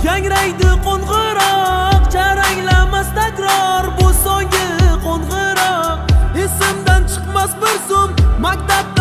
Yangraydi qo'ng'iroq, jaranglamas takror. Bu so'nggi qo'ng'iroq. Esimdan chiqmas bir zum maktabda.